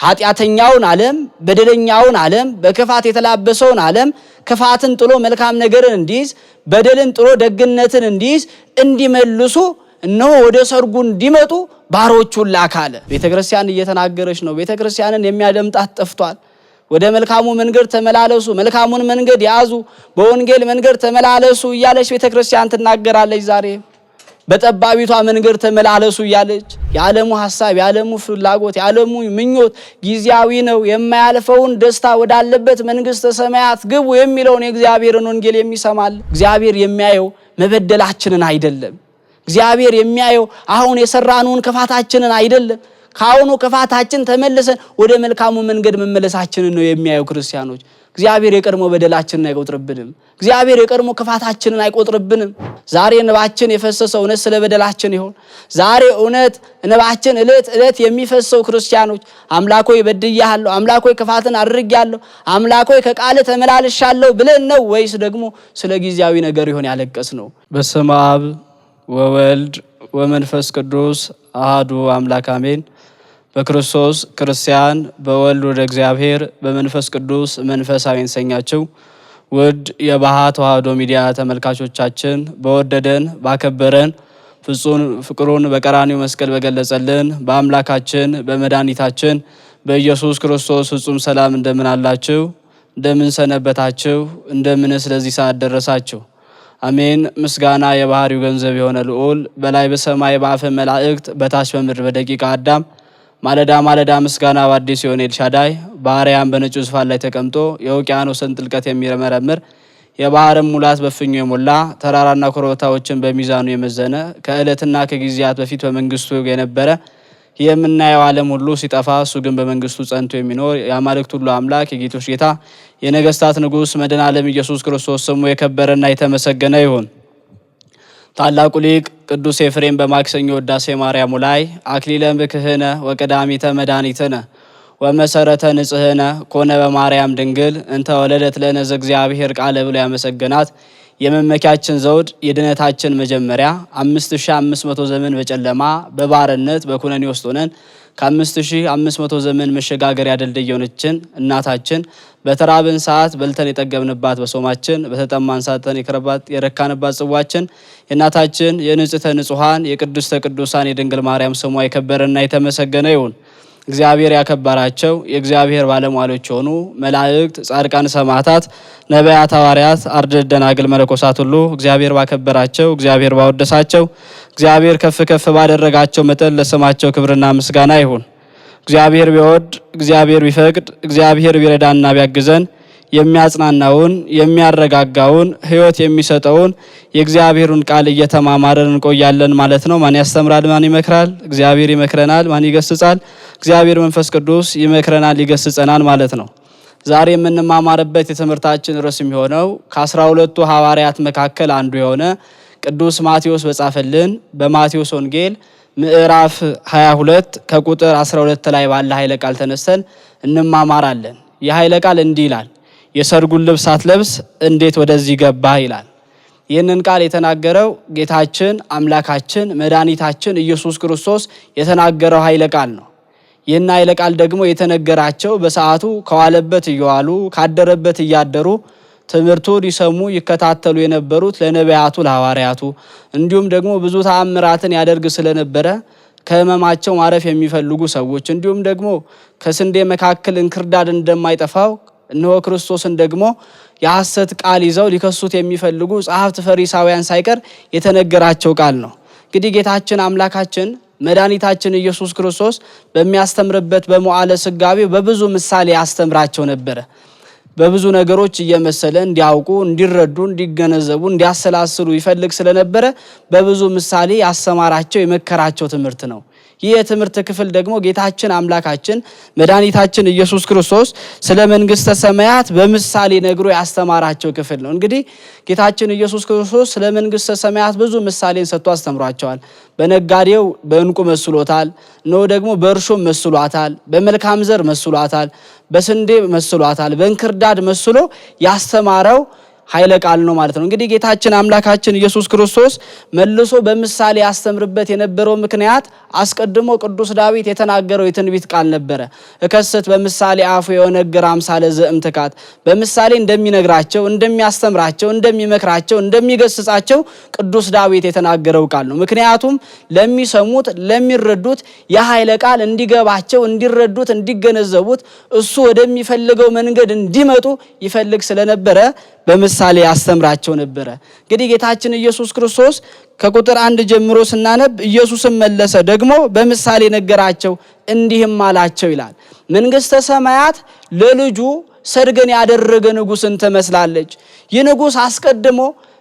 ኃጢአተኛውን ዓለም፣ በደለኛውን ዓለም፣ በክፋት የተላበሰውን ዓለም ክፋትን ጥሎ መልካም ነገርን እንዲይዝ፣ በደልን ጥሎ ደግነትን እንዲይዝ እንዲመልሱ፣ እነሆ ወደ ሰርጉ እንዲመጡ ባሮቹን ላካለ። ቤተ ክርስቲያን እየተናገረች ነው። ቤተ ክርስቲያንን የሚያደምጣት ጠፍቷል። ወደ መልካሙ መንገድ ተመላለሱ፣ መልካሙን መንገድ ያዙ፣ በወንጌል መንገድ ተመላለሱ እያለች ቤተ ክርስቲያን ትናገራለች። ዛሬ በጠባቢቷ መንገድ ተመላለሱ እያለች የዓለሙ ሐሳብ፣ የዓለሙ ፍላጎት፣ የዓለሙ ምኞት ጊዜያዊ ነው፣ የማያልፈውን ደስታ ወዳለበት መንግሥተ ሰማያት ግቡ የሚለውን የእግዚአብሔርን ወንጌል የሚሰማል። እግዚአብሔር የሚያየው መበደላችንን አይደለም። እግዚአብሔር የሚያየው አሁን የሰራነውን ክፋታችንን አይደለም። ከአሁኑ ክፋታችን ተመልሰን ወደ መልካሙ መንገድ መመለሳችንን ነው የሚያየው። ክርስቲያኖች፣ እግዚአብሔር የቀድሞ በደላችንን አይቆጥርብንም። እግዚአብሔር የቀድሞ ክፋታችንን አይቆጥርብንም። ዛሬ እንባችን የፈሰሰው እውነት ስለ በደላችን ይሆን? ዛሬ እውነት እንባችን እለት እለት የሚፈሰው ክርስቲያኖች፣ አምላኮይ በድያለሁ፣ አምላኮይ ክፋትን አድርጌያለሁ፣ አምላኮይ ከቃል ተመላልሻለሁ ብለን ነው ወይስ ደግሞ ስለ ጊዜያዊ ነገር ይሆን ያለቀስ ነው? በስመ አብ ወወልድ ወመንፈስ ቅዱስ አሃዱ አምላክ አሜን። በክርስቶስ ክርስቲያን፣ በወልድ ወደ እግዚአብሔር፣ በመንፈስ ቅዱስ መንፈሳዊ እንሰኛችሁ። ውድ የባሃ ተዋህዶ ሚዲያ ተመልካቾቻችን፣ በወደደን ባከበረን፣ ፍጹም ፍቅሩን በቀራኒው መስቀል በገለጸልን በአምላካችን በመድኃኒታችን በኢየሱስ ክርስቶስ ፍጹም ሰላም እንደምን አላችሁ? እንደምን ሰነበታችሁ? እንደምንስ ለዚህ ሰዓት ደረሳችሁ? አሜን። ምስጋና የባህሪው ገንዘብ የሆነ ልዑል፣ በላይ በሰማይ በአፈ መላእክት፣ በታች በምድር በደቂቀ አዳም ማለዳ ማለዳ ምስጋና በአዲስ የሆነ ኤልሻዳይ፣ በአርያም በነጩ ዙፋን ላይ ተቀምጦ የውቅያኖስን ጥልቀት የሚመረምር፣ የባህርን ሙላት በፍኙ የሞላ፣ ተራራና ኮረብታዎችን በሚዛኑ የመዘነ፣ ከዕለትና ከጊዜያት በፊት በመንግስቱ የነበረ፣ የምናየው ዓለም ሁሉ ሲጠፋ እሱ ግን በመንግስቱ ጸንቶ የሚኖር፣ የአማልክት ሁሉ አምላክ፣ የጌቶች ጌታ፣ የነገስታት ንጉስ፣ መድኃኔ ዓለም ኢየሱስ ክርስቶስ ስሙ የከበረና የተመሰገነ ይሁን። ታላቁ ሊቅ ቅዱስ ኤፍሬም በማክሰኞ ውዳሴ ማርያሙ ላይ አክሊለ ምክህነ ወቀዳሚተ መድኃኒትነ ወመሰረተ ንጽህነ ኮነ በማርያም ድንግል እንተ ወለደት ለነ ዘእግዚአብሔር ቃለ ብሎ ያመሰገናት፣ የመመኪያችን ዘውድ፣ የድነታችን መጀመሪያ፣ 5500 ዘመን በጨለማ፣ በባርነት፣ በኩነኔ ውስጥ ሆነን ከ5500 ዘመን መሸጋገሪያ ድልድይ የሆነችን እናታችን፣ በተራብን ሰዓት በልተን የጠገብንባት በሶማችን፣ በተጠማን ሰዓት የረካንባት ጽዋችን፣ የእናታችን የንጽሕተ ንጹሐን የቅድስተ ቅዱሳን የድንግል ማርያም ስሟ የከበረና የተመሰገነ ይሁን። እግዚአብሔር ያከበራቸው የእግዚአብሔር ባለሟሎች የሆኑ መላእክት፣ ጻድቃን፣ ሰማዕታት፣ ነቢያት፣ ሐዋርያት፣ አርድእት፣ ደናግል፣ መነኮሳት ሁሉ እግዚአብሔር ባከበራቸው፣ እግዚአብሔር ባወደሳቸው፣ እግዚአብሔር ከፍ ከፍ ባደረጋቸው መጠን ለስማቸው ክብርና ምስጋና ይሁን። እግዚአብሔር ቢወድ፣ እግዚአብሔር ቢፈቅድ፣ እግዚአብሔር ቢረዳና ቢያግዘን የሚያጽናናውን፣ የሚያረጋጋውን፣ ሕይወት የሚሰጠውን የእግዚአብሔሩን ቃል እየተማማረን እንቆያለን ማለት ነው። ማን ያስተምራል? ማን ይመክራል? እግዚአብሔር ይመክረናል። ማን ይገስጻል? እግዚአብሔር መንፈስ ቅዱስ ይመክረናል፣ ይገስጸናል ማለት ነው። ዛሬ የምንማማርበት የትምህርታችን ርዕስ የሚሆነው ከ12ቱ ሐዋርያት መካከል አንዱ የሆነ ቅዱስ ማቴዎስ በጻፈልን በማቴዎስ ወንጌል ምዕራፍ 22 ከቁጥር 12 ላይ ባለ ኃይለ ቃል ተነስተን እንማማራለን። የኃይለ ቃል እንዲህ ይላል፣ "የሰርጉን ልብስ ሳትለብስ እንዴት ወደዚህ ገባህ?" ይላል። ይህንን ቃል የተናገረው ጌታችን አምላካችን መድኃኒታችን ኢየሱስ ክርስቶስ የተናገረው ኃይለ ቃል ነው። ይህን ኃይለ ቃል ደግሞ የተነገራቸው በሰዓቱ ከዋለበት እየዋሉ ካደረበት እያደሩ ትምህርቱን ይሰሙ ይከታተሉ የነበሩት ለነቢያቱ፣ ለሐዋርያቱ፣ እንዲሁም ደግሞ ብዙ ተአምራትን ያደርግ ስለነበረ ከሕመማቸው ማረፍ የሚፈልጉ ሰዎች፣ እንዲሁም ደግሞ ከስንዴ መካከል እንክርዳድ እንደማይጠፋው እነሆ ክርስቶስን ደግሞ የሐሰት ቃል ይዘው ሊከሱት የሚፈልጉ ጸሐፍት ፈሪሳውያን ሳይቀር የተነገራቸው ቃል ነው። እንግዲህ ጌታችን አምላካችን መድኃኒታችን ኢየሱስ ክርስቶስ በሚያስተምርበት በመዋዕለ ሥጋዌው በብዙ ምሳሌ ያስተምራቸው ነበረ። በብዙ ነገሮች እየመሰለ እንዲያውቁ፣ እንዲረዱ፣ እንዲገነዘቡ፣ እንዲያሰላስሉ ይፈልግ ስለነበረ በብዙ ምሳሌ ያስተማራቸው፣ የመከራቸው ትምህርት ነው። ይህ የትምህርት ክፍል ደግሞ ጌታችን አምላካችን መድኃኒታችን ኢየሱስ ክርስቶስ ስለ መንግሥተ ሰማያት በምሳሌ ነግሮ ያስተማራቸው ክፍል ነው። እንግዲህ ጌታችን ኢየሱስ ክርስቶስ ስለ መንግሥተ ሰማያት ብዙ ምሳሌን ሰጥቶ አስተምሯቸዋል። በነጋዴው በዕንቁ መስሎታል። እነሆ ደግሞ በእርሾም መስሏታል። በመልካም ዘር መስሏታል። በስንዴ መስሏታል። በእንክርዳድ መስሎ ያስተማረው ኃይለ ቃል ነው ማለት ነው። እንግዲህ ጌታችን አምላካችን ኢየሱስ ክርስቶስ መልሶ በምሳሌ ያስተምርበት የነበረው ምክንያት አስቀድሞ ቅዱስ ዳዊት የተናገረው የትንቢት ቃል ነበረ። እከስት በምሳሌ አፉ የወነግር አምሳለ ዘእምትካት፣ በምሳሌ እንደሚነግራቸው፣ እንደሚያስተምራቸው፣ እንደሚመክራቸው፣ እንደሚገስጻቸው ቅዱስ ዳዊት የተናገረው ቃል ነው። ምክንያቱም ለሚሰሙት ለሚረዱት የኃይለ ቃል እንዲገባቸው፣ እንዲረዱት፣ እንዲገነዘቡት እሱ ወደሚፈልገው መንገድ እንዲመጡ ይፈልግ ስለነበረ በምሳሌ ያስተምራቸው ነበረ። እንግዲህ ጌታችን ኢየሱስ ክርስቶስ ከቁጥር 1 ጀምሮ ስናነብ ኢየሱስም መለሰ ደግሞ በምሳሌ ነገራቸው እንዲህም አላቸው ይላል። መንግሥተ ሰማያት ለልጁ ሰርግን ያደረገ ንጉሥን ትመስላለች። ይህ ንጉሥ አስቀድሞ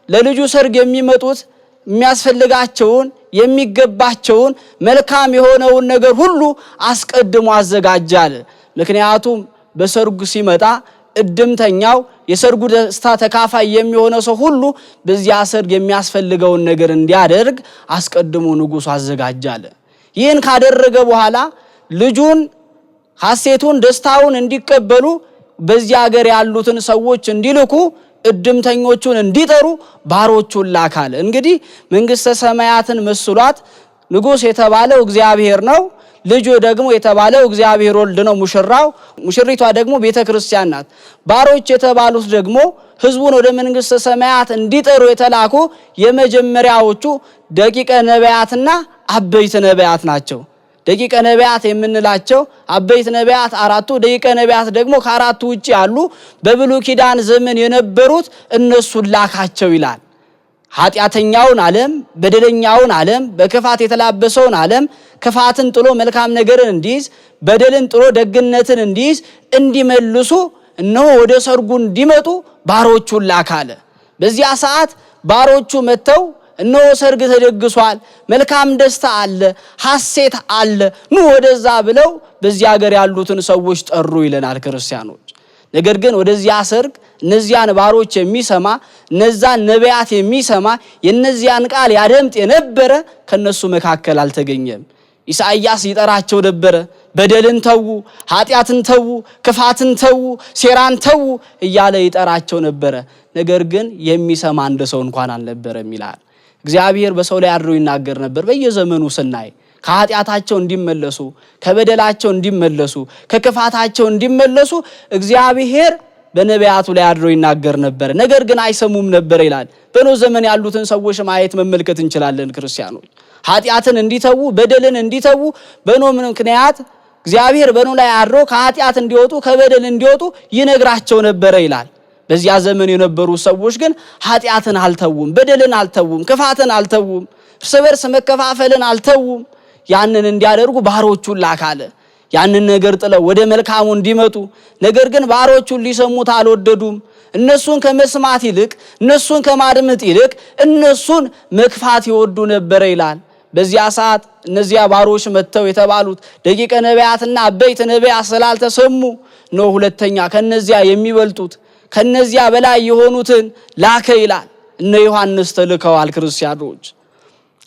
ለልጁ ሰርግ የሚመጡት የሚያስፈልጋቸውን የሚገባቸውን መልካም የሆነውን ነገር ሁሉ አስቀድሞ አዘጋጃል። ምክንያቱም በሰርጉ ሲመጣ እድምተኛው የሰርጉ ደስታ ተካፋይ የሚሆነው ሰው ሁሉ በዚያ ሰርግ የሚያስፈልገውን ነገር እንዲያደርግ አስቀድሞ ንጉሡ አዘጋጃለ። ይህን ካደረገ በኋላ ልጁን ሐሴቱን ደስታውን እንዲቀበሉ በዚያ ሀገር ያሉትን ሰዎች እንዲልኩ እድምተኞቹን እንዲጠሩ ባሮቹን ላካለ። እንግዲህ መንግሥተ ሰማያትን መስሏት ንጉሥ የተባለው እግዚአብሔር ነው። ልጁ ደግሞ የተባለው እግዚአብሔር ወልድ ነው ሙሽራው። ሙሽሪቷ ደግሞ ቤተ ክርስቲያን ናት። ባሮች የተባሉት ደግሞ ሕዝቡን ወደ መንግሥተ ሰማያት እንዲጠሩ የተላኩ የመጀመሪያዎቹ ደቂቀ ነቢያትና አበይት ነቢያት ናቸው። ደቂቀ ነቢያት የምንላቸው አበይት ነቢያት አራቱ፣ ደቂቀ ነቢያት ደግሞ ከአራቱ ውጭ ያሉ በብሉይ ኪዳን ዘመን የነበሩት እነሱን ላካቸው ይላል። ኃጢአተኛውን ዓለም፣ በደለኛውን ዓለም፣ በክፋት የተላበሰውን ዓለም ክፋትን ጥሎ መልካም ነገርን እንዲይዝ፣ በደልን ጥሎ ደግነትን እንዲይዝ እንዲመልሱ እነሆ ወደ ሰርጉ እንዲመጡ ባሮቹን ላካለ። በዚያ ሰዓት ባሮቹ መጥተው እነሆ ሰርግ ተደግሷል፣ መልካም ደስታ አለ፣ ሐሴት አለ፣ ኑ ወደዛ ብለው በዚያ ሀገር ያሉትን ሰዎች ጠሩ ይለናል ክርስቲያኖች። ነገር ግን ወደዚያ ሰርግ እነዚያን ባሮች የሚሰማ እነዛን ነቢያት የሚሰማ የነዚያን ቃል ያደምጥ የነበረ ከነሱ መካከል አልተገኘም። ኢሳይያስ ይጠራቸው ነበረ። በደልን ተዉ፣ ኃጢአትን ተዉ፣ ክፋትን ተዉ፣ ሴራን ተዉ እያለ ይጠራቸው ነበረ። ነገር ግን የሚሰማ አንድ ሰው እንኳን አልነበረም ይላል። እግዚአብሔር በሰው ላይ አድሮ ይናገር ነበር። በየዘመኑ ስናይ ከኃጢአታቸው እንዲመለሱ፣ ከበደላቸው እንዲመለሱ፣ ከክፋታቸው እንዲመለሱ እግዚአብሔር በነቢያቱ ላይ አድሮ ይናገር ነበር። ነገር ግን አይሰሙም ነበር ይላል። በኖህ ዘመን ያሉትን ሰዎች ማየት መመልከት እንችላለን። ክርስቲያኖች ኃጢአትን እንዲተዉ በደልን እንዲተዉ በኖህ ምክንያት እግዚአብሔር በኖህ ላይ አድሮ ከኃጢአት እንዲወጡ ከበደል እንዲወጡ ይነግራቸው ነበረ ይላል። በዚያ ዘመን የነበሩ ሰዎች ግን ኃጢአትን አልተዉም፣ በደልን አልተዉም፣ ክፋትን አልተዉም፣ እርስ በርስ መከፋፈልን አልተዉም። ያንን እንዲያደርጉ ባሮቹን ላካለ። ያንን ነገር ጥለው ወደ መልካሙ እንዲመጡ። ነገር ግን ባሮቹን ሊሰሙት አልወደዱም። እነሱን ከመስማት ይልቅ እነሱን ከማድመጥ ይልቅ እነሱን መክፋት ይወዱ ነበረ ይላል። በዚያ ሰዓት እነዚያ ባሮች መጥተው የተባሉት ደቂቀ ነቢያትና አበይት ነቢያት ስላልተሰሙ ነው። ሁለተኛ ከነዚያ የሚበልጡት ከነዚያ በላይ የሆኑትን ላከ ይላል። እነ ዮሐንስ ተልከዋል። ክርስቲያኖች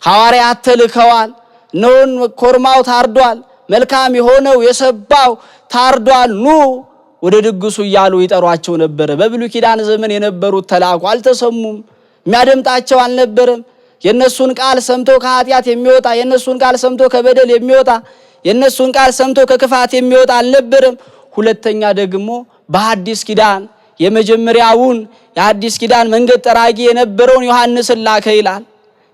ሐዋርያት ተልከዋል። እነሆን ኮርማው ታርዷል፣ መልካም የሆነው የሰባው ታርዷል፣ ኑ ወደ ድግሱ እያሉ ይጠሯቸው ነበረ። በብሉይ ኪዳን ዘመን የነበሩት ተላኩ፣ አልተሰሙም። የሚያደምጣቸው አልነበረም። የእነሱን ቃል ሰምቶ ከኃጢአት የሚወጣ የእነሱን ቃል ሰምቶ ከበደል የሚወጣ የእነሱን ቃል ሰምቶ ከክፋት የሚወጣ አልነበረም። ሁለተኛ ደግሞ በሐዲስ ኪዳን የመጀመሪያውን የሐዲስ ኪዳን መንገድ ጠራጊ የነበረውን ዮሐንስን ላከ ይላል።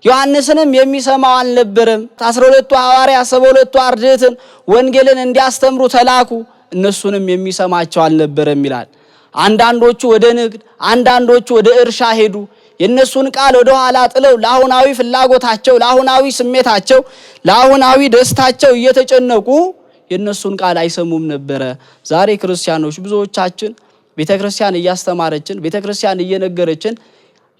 ዮሐንስንም የሚሰማው አልነበረም። 12ቱ ሐዋርያት 72ቱ አርድእትን ወንጌልን እንዲያስተምሩ ተላኩ። እነሱንም የሚሰማቸው አልነበረም ይላል። አንዳንዶቹ ወደ ንግድ፣ አንዳንዶቹ ወደ እርሻ ሄዱ። የእነሱን ቃል ወደ ኋላ ጥለው ለአሁናዊ ፍላጎታቸው፣ ለአሁናዊ ስሜታቸው፣ ለአሁናዊ ደስታቸው እየተጨነቁ የእነሱን ቃል አይሰሙም ነበረ። ዛሬ ክርስቲያኖች ብዙዎቻችን ቤተክርስቲያን እያስተማረችን ቤተክርስቲያን እየነገረችን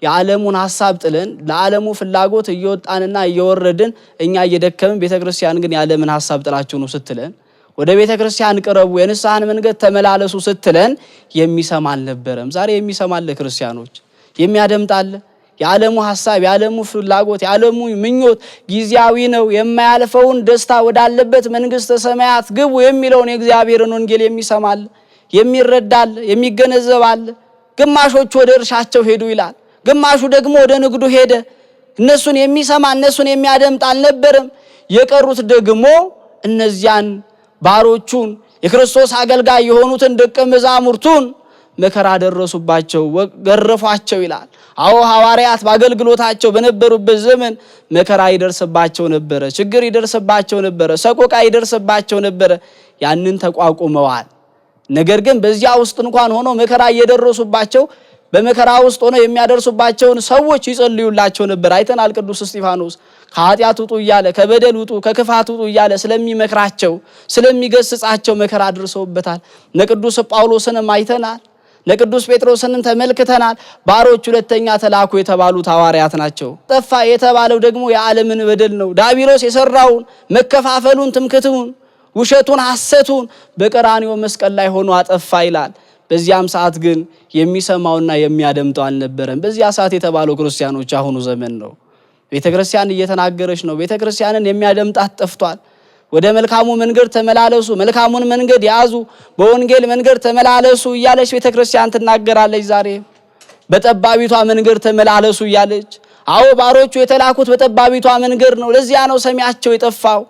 የዓለሙን ሐሳብ ጥለን ለዓለሙ ፍላጎት እየወጣንና እየወረድን እኛ እየደከምን ቤተክርስቲያን ግን የዓለምን ሐሳብ ጥላችሁ ነው ስትለን፣ ወደ ቤተክርስቲያን ቅረቡ፣ የንስሐን መንገድ ተመላለሱ ስትለን የሚሰማ አልነበረም። ዛሬ የሚሰማ አለ? ክርስቲያኖች የሚያደምጥ አለ? የዓለሙ ሐሳብ፣ የዓለሙ ፍላጎት፣ የዓለሙ ምኞት ጊዜያዊ ነው፣ የማያልፈውን ደስታ ወዳለበት መንግሥተ ሰማያት ግቡ የሚለውን የእግዚአብሔርን ወንጌል የሚሰማ አለ? የሚረዳ አለ? የሚገነዘብ አለ? ግማሾቹ ወደ እርሻቸው ሄዱ ይላል። ግማሹ ደግሞ ወደ ንግዱ ሄደ። እነሱን የሚሰማ እነሱን የሚያደምጥ አልነበረም። የቀሩት ደግሞ እነዚያን ባሮቹን የክርስቶስ አገልጋይ የሆኑትን ደቀ መዛሙርቱን መከራ ደረሱባቸው፣ ገረፏቸው ይላል። አዎ ሐዋርያት በአገልግሎታቸው በነበሩበት ዘመን መከራ ይደርስባቸው ነበረ፣ ችግር ይደርስባቸው ነበረ፣ ሰቆቃ ይደርስባቸው ነበረ። ያንን ተቋቁመዋል። ነገር ግን በዚያ ውስጥ እንኳን ሆኖ መከራ እየደረሱባቸው በመከራ ውስጥ ሆነው የሚያደርሱባቸውን ሰዎች ይጸልዩላቸው ነበር። አይተናል። ቅዱስ እስጢፋኖስ ከኃጢአት ውጡ እያለ ከበደል ውጡ፣ ከክፋት ውጡ እያለ ስለሚመክራቸው ስለሚገስጻቸው መከራ አድርሰውበታል። ለቅዱስ ጳውሎስንም አይተናል። ለቅዱስ ጴጥሮስንም ተመልክተናል። ባሮች ሁለተኛ ተላኩ የተባሉት ሐዋርያት ናቸው። ጠፋ የተባለው ደግሞ የዓለምን በደል ነው። ዲያብሎስ የሰራውን መከፋፈሉን፣ ትምክህቱን፣ ውሸቱን፣ ሐሰቱን በቀራንዮ መስቀል ላይ ሆኖ አጠፋ ይላል። በዚያም ሰዓት ግን የሚሰማውና የሚያደምጠው አልነበረም። በዚያ ሰዓት የተባለው ክርስቲያኖች አሁኑ ዘመን ነው። ቤተ ክርስቲያን እየተናገረች ነው። ቤተ ክርስቲያንን የሚያደምጣት ጠፍቷል። ወደ መልካሙ መንገድ ተመላለሱ፣ መልካሙን መንገድ ያዙ፣ በወንጌል መንገድ ተመላለሱ እያለች ቤተ ክርስቲያን ትናገራለች። ዛሬ በጠባቢቷ መንገድ ተመላለሱ እያለች። አዎ ባሮቹ የተላኩት በጠባቢቷ መንገድ ነው። ለዚያ ነው ሰሚያቸው የጠፋው።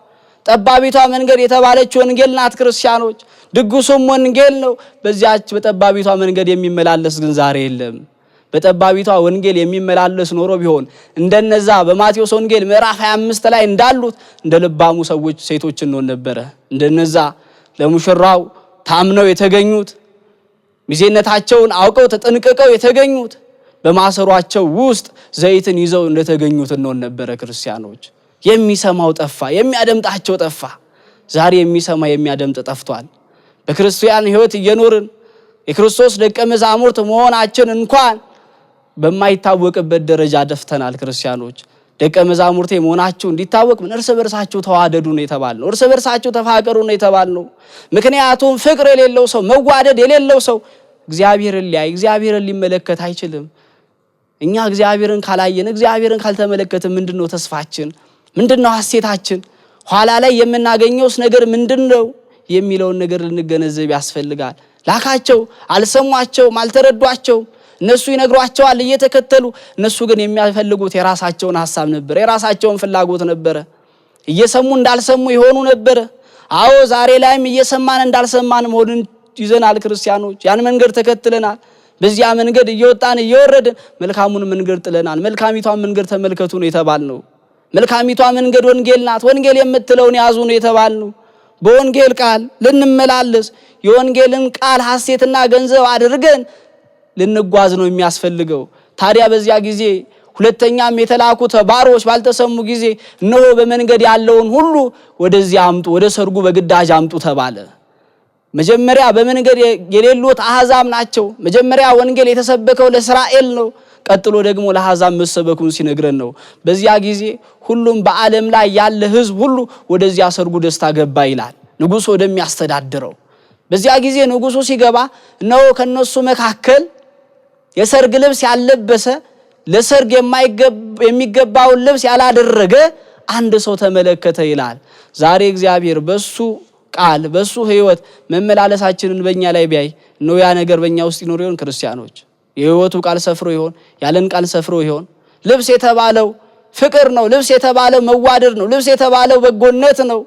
ጠባቢቷ መንገድ የተባለች ወንጌል ናት። ክርስቲያኖች ድግሱም ወንጌል ነው። በዚያች በጠባቢቷ መንገድ የሚመላለስ ግን ዛሬ የለም። በጠባቢቷ ወንጌል የሚመላለስ ኖሮ ቢሆን እንደነዛ በማቴዎስ ወንጌል ምዕራፍ 25 ላይ እንዳሉት እንደ ልባሙ ሰዎች ሴቶች እንሆን ነበረ። እንደነዛ ለሙሽራው ታምነው የተገኙት ሚዜነታቸውን አውቀው ተጠንቅቀው የተገኙት በማሰሯቸው ውስጥ ዘይትን ይዘው እንደተገኙት እንሆን ነበረ። ክርስቲያኖች የሚሰማው ጠፋ፣ የሚያደምጣቸው ጠፋ። ዛሬ የሚሰማ የሚያደምጥ ጠፍቷል። በክርስቲያን ሕይወት እየኖርን የክርስቶስ ደቀ መዛሙርት መሆናችን እንኳን በማይታወቅበት ደረጃ ደፍተናል። ክርስቲያኖች ደቀ መዛሙርቴ መሆናችሁ እንዲታወቅ ምን እርስ በርሳችሁ ተዋደዱ ነው የተባልነው። እርስ በርሳችሁ ተፋቀሩ ነው የተባልነው። ምክንያቱም ፍቅር የሌለው ሰው፣ መዋደድ የሌለው ሰው እግዚአብሔርን ሊያይ እግዚአብሔርን ሊመለከት አይችልም። እኛ እግዚአብሔርን ካላየን እግዚአብሔርን ካልተመለከትን ምንድን ነው ተስፋችን? ምንድን ነው ሐሴታችን? ኋላ ላይ የምናገኘውስ ነገር ምንድን ነው የሚለውን ነገር ልንገነዘብ ያስፈልጋል። ላካቸው፣ አልሰሟቸውም፣ አልተረዷቸውም። እነሱ ይነግሯቸዋል እየተከተሉ፣ እነሱ ግን የሚፈልጉት የራሳቸውን ሐሳብ ነበረ፣ የራሳቸውን ፍላጎት ነበረ። እየሰሙ እንዳልሰሙ የሆኑ ነበረ። አዎ ዛሬ ላይም እየሰማን እንዳልሰማን መሆንን ይዘናል። ክርስቲያኖች ያን መንገድ ተከትለናል። በዚያ መንገድ እየወጣን እየወረድን መልካሙን መንገድ ጥለናል። መልካሚቷን መንገድ ተመልከቱ ነው የተባልነው። መልካሚቷ መንገድ ወንጌል ናት። ወንጌል የምትለውን ያዙ ነው የተባልነው። በወንጌል ቃል ልንመላለስ የወንጌልን ቃል ሐሴትና ገንዘብ አድርገን ልንጓዝ ነው የሚያስፈልገው። ታዲያ በዚያ ጊዜ ሁለተኛም የተላኩት ባሮች ባልተሰሙ ጊዜ እነሆ በመንገድ ያለውን ሁሉ ወደዚያ አምጡ፣ ወደ ሰርጉ በግዳጅ አምጡ ተባለ። መጀመሪያ በመንገድ የሌሉት አሕዛብ ናቸው። መጀመሪያ ወንጌል የተሰበከው ለእስራኤል ነው። ቀጥሎ ደግሞ ለአሕዛብ መሰበኩን ሲነግረን ነው። በዚያ ጊዜ ሁሉም በዓለም ላይ ያለ ሕዝብ ሁሉ ወደዚያ ሰርጉ ደስታ ገባ ይላል፣ ንጉሱ ወደሚያስተዳድረው። በዚያ ጊዜ ንጉሱ ሲገባ እነሆ ከነሱ መካከል የሰርግ ልብስ ያልለበሰ ለሰርግ የሚገባውን ልብስ ያላደረገ አንድ ሰው ተመለከተ ይላል። ዛሬ እግዚአብሔር በሱ ቃል በሱ ሕይወት መመላለሳችንን በእኛ ላይ ቢያይ ነው ያ ነገር በእኛ ውስጥ ይኖር ይሆን? ክርስቲያኖች የሕይወቱ ቃል ሰፍሮ ይሆን? ያለን ቃል ሰፍሮ ይሆን? ልብስ የተባለው ፍቅር ነው። ልብስ የተባለው መዋደድ ነው። ልብስ የተባለው በጎነት ነው።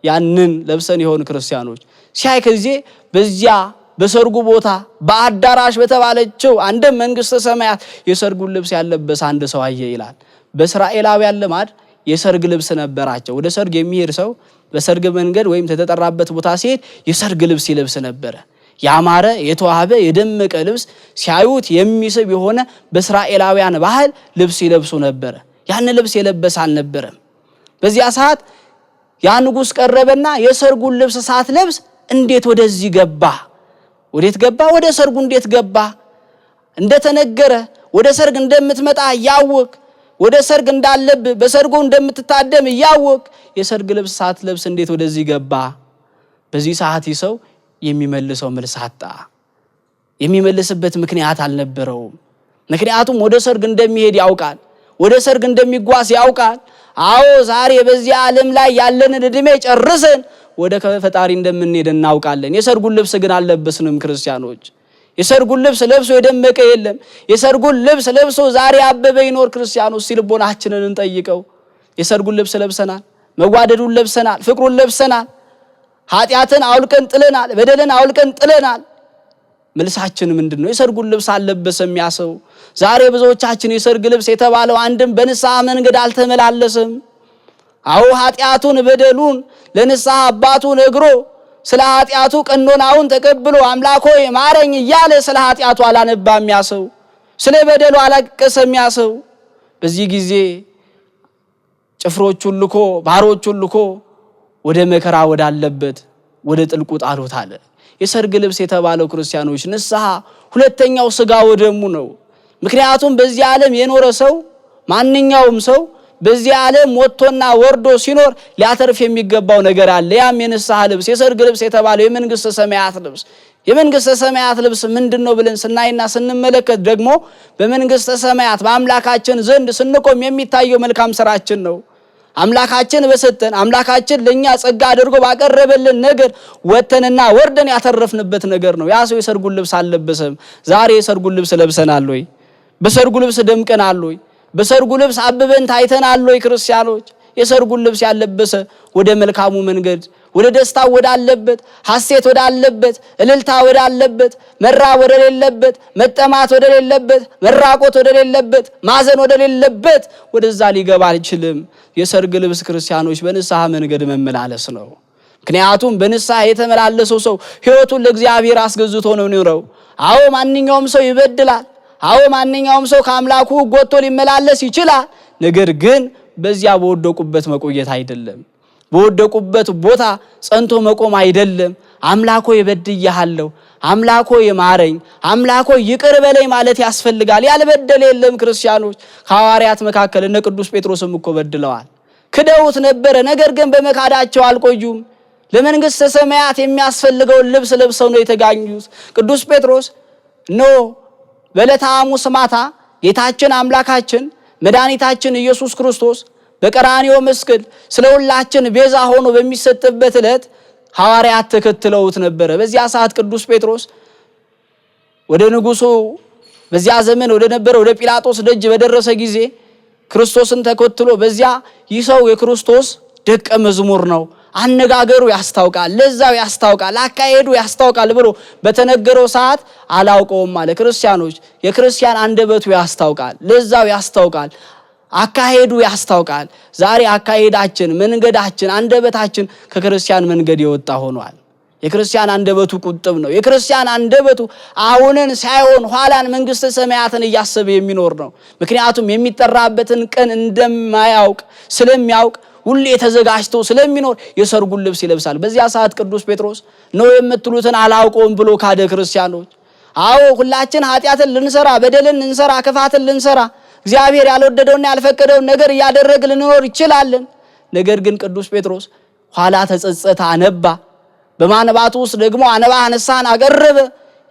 ያንን ለብሰን ይሆን? ክርስቲያኖች ሲያይ ከዚህ በዚያ በሰርጉ ቦታ በአዳራሽ በተባለችው አንድም መንግስተ ሰማያት የሰርጉን ልብስ ያለበሰ አንድ ሰው አየ ይላል። በእስራኤላውያን ልማድ የሰርግ ልብስ ነበራቸው። ወደ ሰርግ የሚሄድ ሰው በሰርግ መንገድ ወይም ተተጠራበት ቦታ ሲሄድ የሰርግ ልብስ ይለብስ ነበረ። ያማረ የተዋበ የደመቀ ልብስ ሲያዩት የሚስብ የሆነ በእስራኤላውያን ባህል ልብስ ይለብሱ ነበረ። ያን ልብስ የለበሰ አልነበረም። በዚያ ሰዓት ያ ንጉሥ ቀረበና የሰርጉን ልብስ ሳትለብስ እንዴት ወደዚህ ገባ? ወዴት ገባ? ወደ ሰርጉ እንዴት ገባ? እንደተነገረ ወደ ሰርግ እንደምትመጣ እያወቅ ወደ ሰርግ እንዳለብህ በሰርጉ እንደምትታደም እያወቅ የሰርግ ልብስ ሳትለብስ እንዴት ወደዚህ ገባ? በዚህ ሰዓት ይህ ሰው የሚመልሰው መልስ አጣ። የሚመልስበት ምክንያት አልነበረውም። ምክንያቱም ወደ ሰርግ እንደሚሄድ ያውቃል። ወደ ሰርግ እንደሚጓዝ ያውቃል። አዎ ዛሬ በዚህ ዓለም ላይ ያለንን ዕድሜ ጨርሰን ወደ ፈጣሪ እንደምንሄድ እናውቃለን። የሰርጉን ልብስ ግን አልለበስንም። ክርስቲያኖች የሰርጉን ልብስ ለብሶ የደመቀ የለም። የሰርጉን ልብስ ለብሶ ዛሬ አበበ ይኖር ክርስቲያኑ፣ እስቲ ልቦናችንን እንጠይቀው። የሰርጉን ልብስ ለብሰናል፣ መዋደዱን ለብሰናል፣ ፍቅሩን ለብሰናል፣ ኃጢአትን አውልቀን ጥለናል፣ በደልን አውልቀን ጥለናል። መልሳችን ምንድን ነው? የሰርጉን ልብስ አልለበሰም ያ ሰው። ዛሬ ብዙዎቻችን የሰርግ ልብስ የተባለው አንድም በንስሐ መንገድ አልተመላለስም። አዎ ኃጢአቱን በደሉን ለንስሐ አባቱ ነግሮ ስለ ኃጢአቱ ቀኖናውን ተቀብሎ አምላክ ሆይ ማረኝ እያለ ስለ ኃጢአቱ አላነባም ያ ሰው፣ ስለ በደሉ አላቀሰም ያ ሰው። በዚህ ጊዜ ጭፍሮቹን ልኮ ባሮቹን ልኮ ወደ መከራ ወዳለበት ወደ ጥልቁ ጣሉት አለ። የሰርግ ልብስ የተባለው ክርስቲያኖች ንስሐ ሁለተኛው ስጋ ወደሙ ነው። ምክንያቱም በዚህ ዓለም የኖረ ሰው ማንኛውም ሰው በዚህ ዓለም ወጥቶና ወርዶ ሲኖር ሊያተርፍ የሚገባው ነገር አለ። ያም የንስሐ ልብስ የሰርግ ልብስ የተባለው የመንግስተ ሰማያት ልብስ። የመንግስተ ሰማያት ልብስ ምንድን ነው ብለን ስናይና ስንመለከት ደግሞ በመንግስተ ሰማያት በአምላካችን ዘንድ ስንቆም የሚታየው መልካም ስራችን ነው። አምላካችን በሰጠን አምላካችን ለኛ ጸጋ አድርጎ ባቀረበልን ነገር ወተንና ወርደን ያተረፍንበት ነገር ነው። ያ ሰው የሰርጉን ልብስ አልለበሰም። ዛሬ የሰርጉን ልብስ ለብሰናል ወይ? በሰርጉ ልብስ ደምቀናል ወይ? በሰርጉ ልብስ አብበን ታይተናል ወይ? ክርስቲያኖች የሰርጉን ልብስ ያለበሰ ወደ መልካሙ መንገድ ወደ ደስታው ወዳለበት ሐሴት ወዳለበት እልልታ ወዳለበት መራብ ወደሌለበት መጠማት ወደሌለበት መራቆት ወደሌለበት ማዘን ወደሌለበት ወደዛ ሊገባ አይችልም። የሰርግ ልብስ ክርስቲያኖች በንስሐ መንገድ መመላለስ ነው። ምክንያቱም በንስሐ የተመላለሰው ሰው ሕይወቱን ለእግዚአብሔር አስገዝቶ ነው የሚኖረው። አዎ ማንኛውም ሰው ይበድላል። አዎ ማንኛውም ሰው ከአምላኩ ጎቶ ሊመላለስ ይችላል። ነገር ግን በዚያ በወደቁበት መቆየት አይደለም፣ በወደቁበት ቦታ ጸንቶ መቆም አይደለም። አምላኮ በድያለሁ፣ አምላኮ ማረኝ፣ አምላኮ ይቅር በለኝ ማለት ያስፈልጋል። ያልበደለ የለም። ክርስቲያኖች ከሐዋርያት መካከል እነ ቅዱስ ጴጥሮስም እኮ በድለዋል፣ ክደውት ነበረ። ነገር ግን በመካዳቸው አልቆዩም። ለመንግሥተ ሰማያት የሚያስፈልገውን ልብስ ለብሰው ነው የተጋኙት። ቅዱስ ጴጥሮስ ኖ በዕለተ ሐሙስ ማታ ጌታችን አምላካችን መድኃኒታችን ኢየሱስ ክርስቶስ በቀራንዮ መስቀል ስለ ሁላችን ቤዛ ሆኖ በሚሰጥበት ዕለት ሐዋርያት ተከትለውት ነበረ። በዚያ ሰዓት ቅዱስ ጴጥሮስ ወደ ንጉሱ በዚያ ዘመን ወደ ነበረ ወደ ጲላጦስ ደጅ በደረሰ ጊዜ ክርስቶስን ተከትሎ በዚያ ይህ ሰው የክርስቶስ ደቀ መዝሙር ነው፣ አነጋገሩ ያስታውቃል፣ ለዛው ያስታውቃል፣ አካሄዱ ያስታውቃል ብሎ በተነገረው ሰዓት አላውቀውም አለ። ክርስቲያኖች የክርስቲያን አንደበቱ ያስታውቃል፣ ለዛው ያስታውቃል፣ አካሄዱ ያስታውቃል። ዛሬ አካሄዳችን፣ መንገዳችን፣ አንደበታችን ከክርስቲያን መንገድ የወጣ ሆኗል። የክርስቲያን አንደበቱ ቁጥብ ነው። የክርስቲያን አንደበቱ አሁንን ሳይሆን ኋላን መንግስተ ሰማያትን እያሰበ የሚኖር ነው። ምክንያቱም የሚጠራበትን ቀን እንደማያውቅ ስለሚያውቅ ሁሌ ተዘጋጅቶ ስለሚኖር የሰርጉን ልብስ ይለብሳል። በዚያ ሰዓት ቅዱስ ጴጥሮስ ነው የምትሉትን አላውቀውም ብሎ ካደ። ክርስቲያኖች አዎ ሁላችን ኃጢአትን ልንሰራ፣ በደልን ልንሰራ፣ ክፋትን ልንሰራ እግዚአብሔር ያልወደደውና ያልፈቀደውን ነገር እያደረግን ልንኖር ይችላለን። ነገር ግን ቅዱስ ጴጥሮስ ኋላ ተጸጸተ፣ አነባ። በማንባቱ ውስጥ ደግሞ አነባ ንስሐን አቀረበ።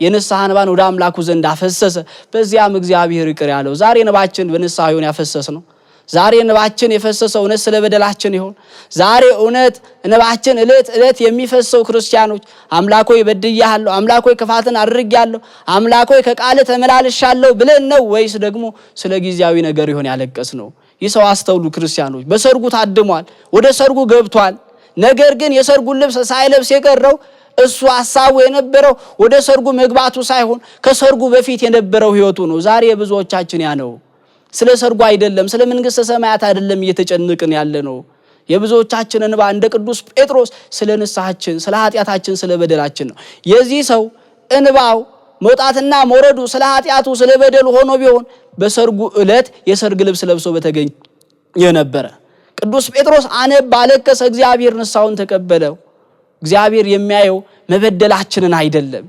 የንስሐ እንባን ወደ አምላኩ ዘንድ አፈሰሰ። በዚያም እግዚአብሔር ይቅር ያለው። ዛሬ እንባችን በንስሐ ይሁን ያፈሰስ ነው። ዛሬ እንባችን የፈሰሰው እውነት ስለ በደላችን ይሆን? ዛሬ እውነት እንባችን እለት እለት የሚፈሰው ክርስቲያኖች አምላኮይ በድያለሁ፣ አምላኮይ ክፋትን አድርጌያለሁ፣ አምላኮይ ከቃል ተመላልሻለሁ ብለን ነው ወይስ ደግሞ ስለ ጊዜያዊ ነገር ይሆን ያለቀስ ነው? ይህ ሰው አስተውሉ ክርስቲያኖች፣ በሰርጉ ታድሟል፣ ወደ ሰርጉ ገብቷል። ነገር ግን የሰርጉን ልብስ ሳይለብስ የቀረው እሱ ሀሳቡ የነበረው ወደ ሰርጉ መግባቱ ሳይሆን ከሰርጉ በፊት የነበረው ሕይወቱ ነው። ዛሬ የብዙዎቻችን ያ ነው። ስለ ሰርጉ አይደለም፣ ስለ መንግሥተ ሰማያት አይደለም እየተጨነቅን ያለ ነው። የብዙዎቻችን እንባ እንደ ቅዱስ ጴጥሮስ ስለ ንስሐችን፣ ስለ ኃጢአታችን፣ ስለ በደላችን ነው። የዚህ ሰው እንባው መውጣትና መውረዱ ስለ ኃጢአቱ ስለ በደሉ ሆኖ ቢሆን በሰርጉ ዕለት የሰርግ ልብስ ለብሶ በተገኘ ነበረ። ቅዱስ ጴጥሮስ አነባ፣ አለቀሰ። እግዚአብሔር ንስሐውን ተቀበለው። እግዚአብሔር የሚያየው መበደላችንን አይደለም።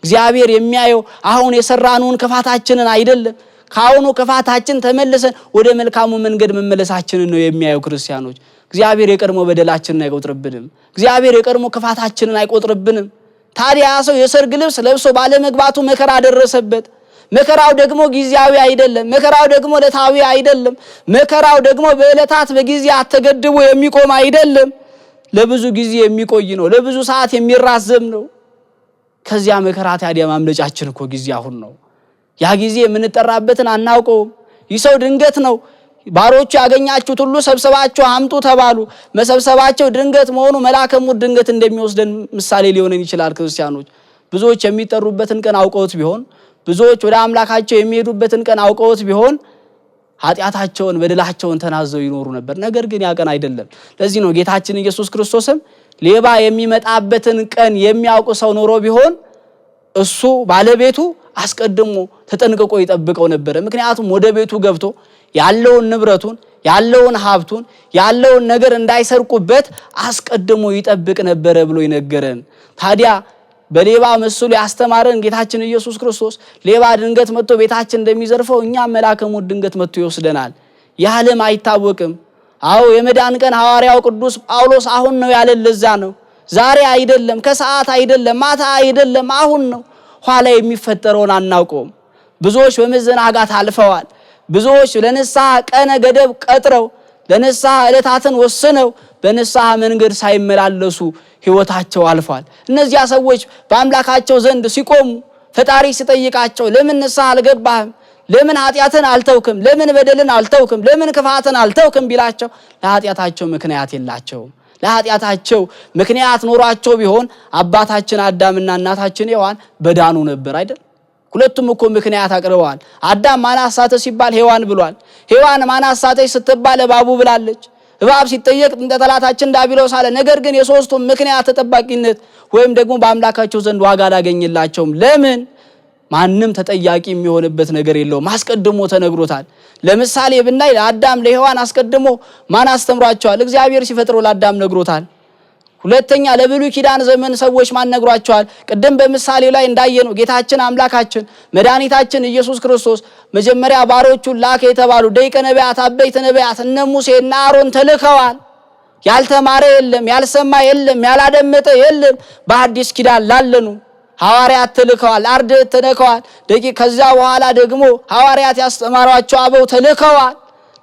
እግዚአብሔር የሚያየው አሁን የሰራነውን ክፋታችንን አይደለም። ከአሁኑ ክፋታችን ተመልሰን ወደ መልካሙ መንገድ መመለሳችንን ነው የሚያየው። ክርስቲያኖች እግዚአብሔር የቀድሞ በደላችንን አይቆጥርብንም። እግዚአብሔር የቀድሞ ክፋታችንን አይቆጥርብንም። ታዲያ ያ ሰው የሰርግ ልብስ ለብሶ ባለመግባቱ መከራ ደረሰበት። መከራው ደግሞ ጊዜያዊ አይደለም። መከራው ደግሞ ዕለታዊ አይደለም። መከራው ደግሞ በዕለታት በጊዜያት ተገድቦ የሚቆም አይደለም። ለብዙ ጊዜ የሚቆይ ነው። ለብዙ ሰዓት የሚራዘም ነው። ከዚያ መከራ ታዲያ ማምለጫችን እኮ ጊዜ አሁን ነው። ያ ጊዜ የምንጠራበትን አናውቀውም። ይህ ሰው ድንገት ነው። ባሮቹ ያገኛችሁት ሁሉ ሰብስባችሁ አምጡ ተባሉ። መሰብሰባቸው ድንገት መሆኑ መልአከ ሞት ድንገት እንደሚወስደን ምሳሌ ሊሆነን ይችላል። ክርስቲያኖች ብዙዎች የሚጠሩበትን ቀን አውቀውት ቢሆን፣ ብዙዎች ወደ አምላካቸው የሚሄዱበትን ቀን አውቀውት ቢሆን ኃጢአታቸውን በደላቸውን ተናዘው ይኖሩ ነበር። ነገር ግን ያ ቀን አይደለም። ለዚህ ነው ጌታችን ኢየሱስ ክርስቶስም ሌባ የሚመጣበትን ቀን የሚያውቅ ሰው ኖሮ ቢሆን እሱ ባለቤቱ አስቀድሞ ተጠንቅቆ ይጠብቀው ነበረ። ምክንያቱም ወደ ቤቱ ገብቶ ያለውን ንብረቱን ያለውን ሀብቱን ያለውን ነገር እንዳይሰርቁበት አስቀድሞ ይጠብቅ ነበረ ብሎ ይነገረን። ታዲያ በሌባ ምስሉ ያስተማረን ጌታችን ኢየሱስ ክርስቶስ ሌባ ድንገት መጥቶ ቤታችን እንደሚዘርፈው እኛም መልአከ ሞት ድንገት መጥቶ ይወስደናል። ይህ ዓለም አይታወቅም። አዎ የመዳን ቀን ሐዋርያው ቅዱስ ጳውሎስ አሁን ነው ያለን። ለዛ ነው ዛሬ አይደለም፣ ከሰዓት አይደለም፣ ማታ አይደለም፣ አሁን ነው። ኋላ የሚፈጠረውን አናውቀውም። ብዙዎች በመዘናጋት አልፈዋል። ብዙዎች ለንስሐ ቀነ ገደብ ቀጥረው ለንስሐ ዕለታትን ወስነው በንስሐ መንገድ ሳይመላለሱ ሕይወታቸው አልፏል። እነዚያ ሰዎች በአምላካቸው ዘንድ ሲቆሙ ፈጣሪ ሲጠይቃቸው ለምን ንስሐ አልገባህም? ለምን ኃጢአትን አልተውክም? ለምን በደልን አልተውክም? ለምን ክፋትን አልተውክም ቢላቸው ለኃጢአታቸው ምክንያት የላቸውም። ለኃጢአታቸው ምክንያት ኖሯቸው ቢሆን አባታችን አዳምና እናታችን ሔዋን በዳኑ ነበር አይደል? ሁለቱም እኮ ምክንያት አቅርበዋል። አዳም ማን አሳተ ሲባል ሔዋን ብሏል። ሔዋን ማን አሳተች ስትባል እባቡ ብላለች። እባብ ሲጠየቅ እንደ ጠላታችን ዲያብሎስ አለ። ነገር ግን የሶስቱም ምክንያት ተጠባቂነት ወይም ደግሞ በአምላካቸው ዘንድ ዋጋ አላገኝላቸውም። ለምን? ማንም ተጠያቂ የሚሆንበት ነገር የለውም። አስቀድሞ ተነግሮታል። ለምሳሌ ብናይ ለአዳም ለሔዋን አስቀድሞ ማን አስተምሯቸዋል? እግዚአብሔር ሲፈጥረው ለአዳም ነግሮታል። ሁለተኛ ለብሉይ ኪዳን ዘመን ሰዎች ማን ነግሯቸዋል? ቅድም በምሳሌው ላይ እንዳየነው ጌታችን አምላካችን መድኃኒታችን ኢየሱስ ክርስቶስ መጀመሪያ ባሮቹን ላከ የተባሉ ደቂቀ ነቢያት፣ አበይተ ነቢያት እነ ሙሴ እነ አሮን ተልከዋል። ያልተማረ የለም፣ ያልሰማ የለም፣ ያላደመጠ የለም። በአዲስ ኪዳን ላለኑ ሐዋርያት ተልከዋል፣ አርድእት ተልከዋል። ደቂቅ ከዚያ በኋላ ደግሞ ሐዋርያት ያስተማሯቸው አበው ተልከዋል።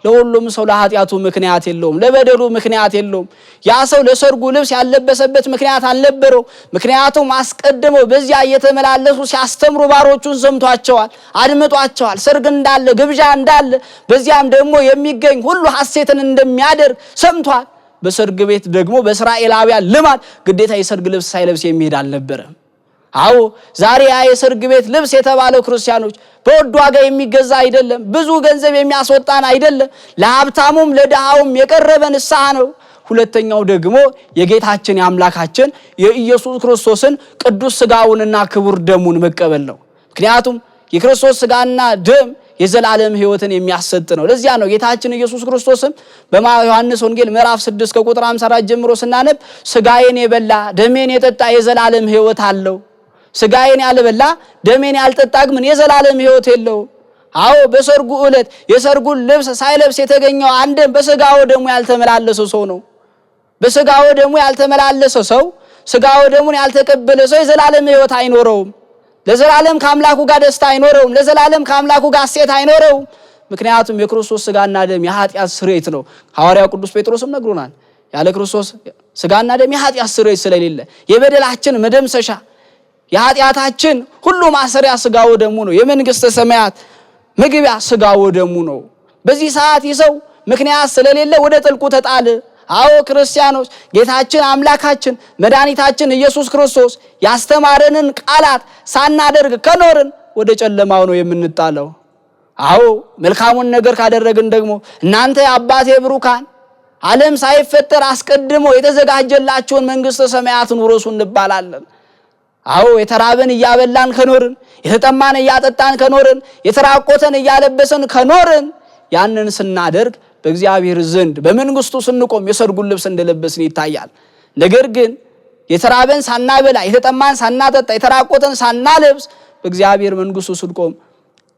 ለሁሉም ሰው ለኃጢአቱ ምክንያት የለውም፣ ለበደሉ ምክንያት የለውም። ያ ሰው ለሰርጉ ልብስ ያለበሰበት ምክንያት አልነበረው። ምክንያቱም አስቀድመው በዚያ እየተመላለሱ ሲያስተምሩ ባሮቹን ሰምቷቸዋል፣ አድምጧቸዋል። ሰርግ እንዳለ፣ ግብዣ እንዳለ፣ በዚያም ደግሞ የሚገኝ ሁሉ ሐሴትን እንደሚያደርግ ሰምቷል። በሰርግ ቤት ደግሞ በእስራኤላውያን ልማድ ግዴታ የሰርግ ልብስ ሳይለብስ የሚሄድ አልነበረም። አዎ ዛሬ ያ የሰርግ ቤት ልብስ የተባለው ክርስቲያኖች በውድ ዋጋ የሚገዛ አይደለም፣ ብዙ ገንዘብ የሚያስወጣን አይደለም። ለሀብታሙም ለድሃውም የቀረበ ንስሐ ነው። ሁለተኛው ደግሞ የጌታችን የአምላካችን የኢየሱስ ክርስቶስን ቅዱስ ስጋውንና ክቡር ደሙን መቀበል ነው። ምክንያቱም የክርስቶስ ስጋና ደም የዘላለም ሕይወትን የሚያሰጥ ነው። ለዚያ ነው ጌታችን ኢየሱስ ክርስቶስም በዮሐንስ ወንጌል ምዕራፍ 6 ከቁጥር 54 ጀምሮ ስናነብ ስጋዬን የበላ ደሜን የጠጣ የዘላለም ሕይወት አለው፣ ስጋዬን ያልበላ ደሜን ያልጠጣ ግን የዘላለም ሕይወት የለውም። አዎ በሰርጉ ዕለት የሰርጉን ልብስ ሳይለብስ የተገኘው አንድም በስጋው ደሙ ያልተመላለሰ ሰው ነው። በስጋው ደሙ ያልተመላለሰ ሰው፣ ስጋው ደሙን ያልተቀበለ ሰው የዘላለም ሕይወት አይኖረውም። ለዘላለም ከአምላኩ ጋር ደስታ አይኖረውም። ለዘላለም ከአምላኩ ጋር ሐሴት አይኖረውም። ምክንያቱም የክርስቶስ ስጋና ደም የኃጢአት ስርየት ነው። ሐዋርያው ቅዱስ ጴጥሮስም ነግሮናል። ያለ ክርስቶስ ስጋና ደም የኃጢአት ስርየት ስለሌለ የበደላችን መደምሰሻ የኃጢአታችን ሁሉ ማሰሪያ ስጋው ደሙ ነው። የመንግስተ ሰማያት መግቢያ ስጋው ደሙ ነው። በዚህ ሰዓት ይህ ሰው ምክንያት ስለሌለ ወደ ጥልቁ ተጣለ። አዎ ክርስቲያኖች፣ ጌታችን አምላካችን መድኃኒታችን ኢየሱስ ክርስቶስ ያስተማረንን ቃላት ሳናደርግ ከኖርን ወደ ጨለማው ነው የምንጣለው። አዎ መልካሙን ነገር ካደረግን ደግሞ እናንተ የአባቴ ብሩካን ዓለም ሳይፈጠር አስቀድሞ የተዘጋጀላቸውን መንግስተ ሰማያትን ውረሱ እንባላለን። አዎ የተራበን እያበላን ከኖርን፣ የተጠማን እያጠጣን ከኖርን፣ የተራቆተን እያለበሰን ከኖርን ያንን ስናደርግ በእግዚአብሔር ዘንድ በመንግስቱ ስንቆም የሰርጉን ልብስ እንደለበስን ይታያል። ነገር ግን የተራበን ሳናበላ፣ የተጠማን ሳናጠጣ፣ የተራቆተን ሳናለብስ በእግዚአብሔር መንግስቱ ስንቆም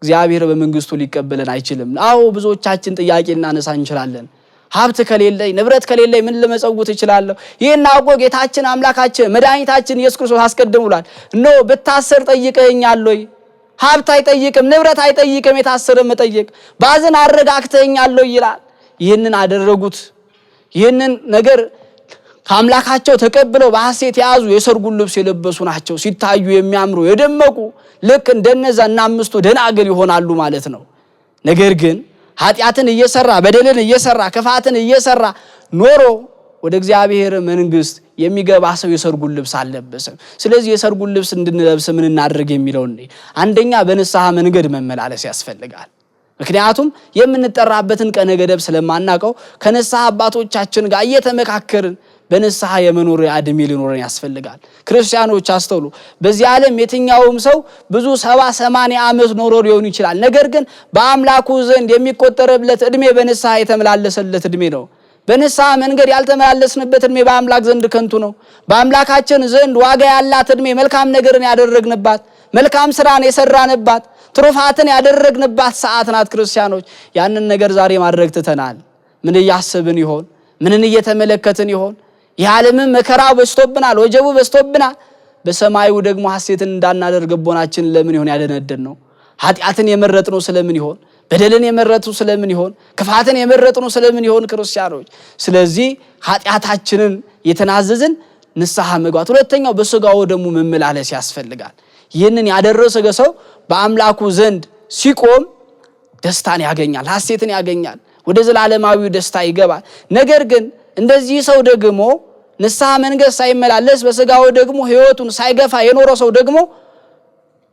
እግዚአብሔር በመንግስቱ ሊቀበለን አይችልም። አዎ ብዙዎቻችን ጥያቄ እናነሳ እንችላለን። ሀብት ከሌለኝ ንብረት ከሌለኝ ምን ልመጸውት እችላለሁ? ይህን አውቆ ጌታችን አምላካችን መድኃኒታችን ኢየሱስ ክርስቶስ አስቀድሞ ብሏል። እነሆ ብታሰር ጠይቀኸኛል ወይ? ሀብት አይጠይቅም፣ ንብረት አይጠይቅም። የታሰረ መጠየቅ ባዝን አረጋግተኸኛል ወይ ይላል። ይህንን አደረጉት። ይህንን ነገር ከአምላካቸው ተቀብለው በሐሴት የያዙ የሰርጉን ልብስ የለበሱ ናቸው። ሲታዩ የሚያምሩ የደመቁ ልክ እንደነዛ እና አምስቱ ደናግል ይሆናሉ ማለት ነው። ነገር ግን ኃጢአትን እየሰራ፣ በደልን እየሰራ፣ ክፋትን እየሰራ ኖሮ ወደ እግዚአብሔር መንግስት የሚገባ ሰው የሰርጉን ልብስ አልለበሰም። ስለዚህ የሰርጉን ልብስ እንድንለብስ ምን እናድርግ የሚለውን፣ አንደኛ በንስሐ መንገድ መመላለስ ያስፈልጋል። ምክንያቱም የምንጠራበትን ቀነ ገደብ ስለማናውቀው ከንስሐ አባቶቻችን ጋር እየተመካከርን በንስሐ የመኖር ዕድሜ ሊኖረን ያስፈልጋል። ክርስቲያኖች አስተውሉ። በዚህ ዓለም የትኛውም ሰው ብዙ 70 80 ዓመት ኖሮ ሊሆን ይችላል። ነገር ግን በአምላኩ ዘንድ የሚቆጠርለት ዕድሜ በንስሐ የተመላለሰለት ዕድሜ ነው። በንስሐ መንገድ ያልተመላለስንበት ዕድሜ በአምላክ ዘንድ ከንቱ ነው። በአምላካችን ዘንድ ዋጋ ያላት ዕድሜ መልካም ነገርን ያደረግንባት፣ መልካም ስራን የሰራንባት፣ ትሩፋትን ያደረግንባት ሰዓት ናት። ክርስቲያኖች፣ ያንን ነገር ዛሬ ማድረግ ትተናል። ምን እያሰብን ይሆን? ምንን እየተመለከትን ይሆን? የዓለምን መከራ በዝቶብናል፣ ወጀቡ በዝቶብናል። በሰማዩ ደግሞ ሐሴትን እንዳናደርግ ልቦናችን ለምን ይሆን ያደነደን ነው? ኃጢአትን የመረጥነው ስለምን ይሆን? በደልን የመረጥነው ስለምን ይሆን? ክፋትን የመረጥነው ስለምን ይሆን? ክርስቲያኖች፣ ስለዚህ ኃጢአታችንን የተናዘዝን ንስሐ መግባት፣ ሁለተኛው በስጋው ደግሞ መመላለስ ያስፈልጋል። ይህንን ያደረሰ ሰው በአምላኩ ዘንድ ሲቆም ደስታን ያገኛል፣ ሐሴትን ያገኛል፣ ወደ ዘላለማዊው ደስታ ይገባል። ነገር ግን እንደዚህ ሰው ደግሞ ንስሐ መንገድ ሳይመላለስ፣ በስጋው ደግሞ ሕይወቱን ሳይገፋ የኖረ ሰው ደግሞ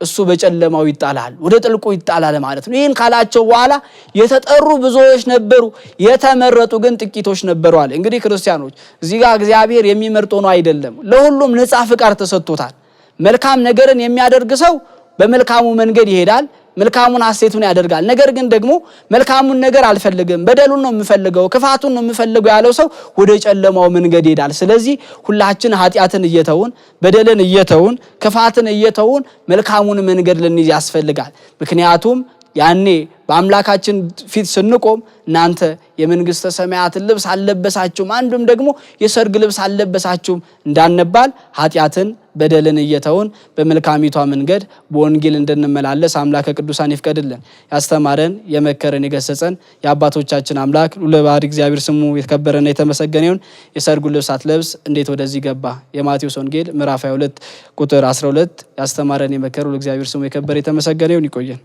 እሱ በጨለማው ይጣላል፣ ወደ ጥልቁ ይጣላል ማለት ነው። ይህን ካላቸው በኋላ የተጠሩ ብዙዎች ነበሩ፣ የተመረጡ ግን ጥቂቶች ነበሩ አለ። እንግዲህ ክርስቲያኖች፣ እዚህ ጋር እግዚአብሔር የሚመርጥ ሆኖ አይደለም፣ ለሁሉም ነጻ ፍቃድ ተሰጥቶታል። መልካም ነገርን የሚያደርግ ሰው በመልካሙ መንገድ ይሄዳል፣ መልካሙን ሐሴቱን ያደርጋል። ነገር ግን ደግሞ መልካሙን ነገር አልፈልግም፣ በደሉን ነው የምፈልገው፣ ክፋቱን ነው የምፈልገው ያለው ሰው ወደ ጨለማው መንገድ ይሄዳል። ስለዚህ ሁላችን ኃጢአትን እየተውን፣ በደልን እየተውን፣ ክፋትን እየተውን መልካሙን መንገድ ልንይዝ ያስፈልጋል። ምክንያቱም ያኔ በአምላካችን ፊት ስንቆም እናንተ የመንግስተ ሰማያትን ልብስ አልለበሳችሁም፣ አንዱም ደግሞ የሰርግ ልብስ አልለበሳችሁም እንዳንባል ኃጢአትን በደልን እየተውን በመልካሚቷ መንገድ በወንጌል እንድንመላለስ አምላከ ቅዱሳን ይፍቀድልን። ያስተማረን፣ የመከረን፣ የገሰጸን የአባቶቻችን አምላክ ልዑለ ባሕርይ እግዚአብሔር ስሙ የተከበረና የተመሰገነ ይሁን። የሰርጉን ልብስ ሳትለብስ እንዴት ወደዚህ ገባ? የማቴዎስ ወንጌል ምዕራፍ 22 ቁጥር 12። ያስተማረን የመከረን እግዚአብሔር ስሙ የከበረ የተመሰገነ ይሁን። ይቆየን።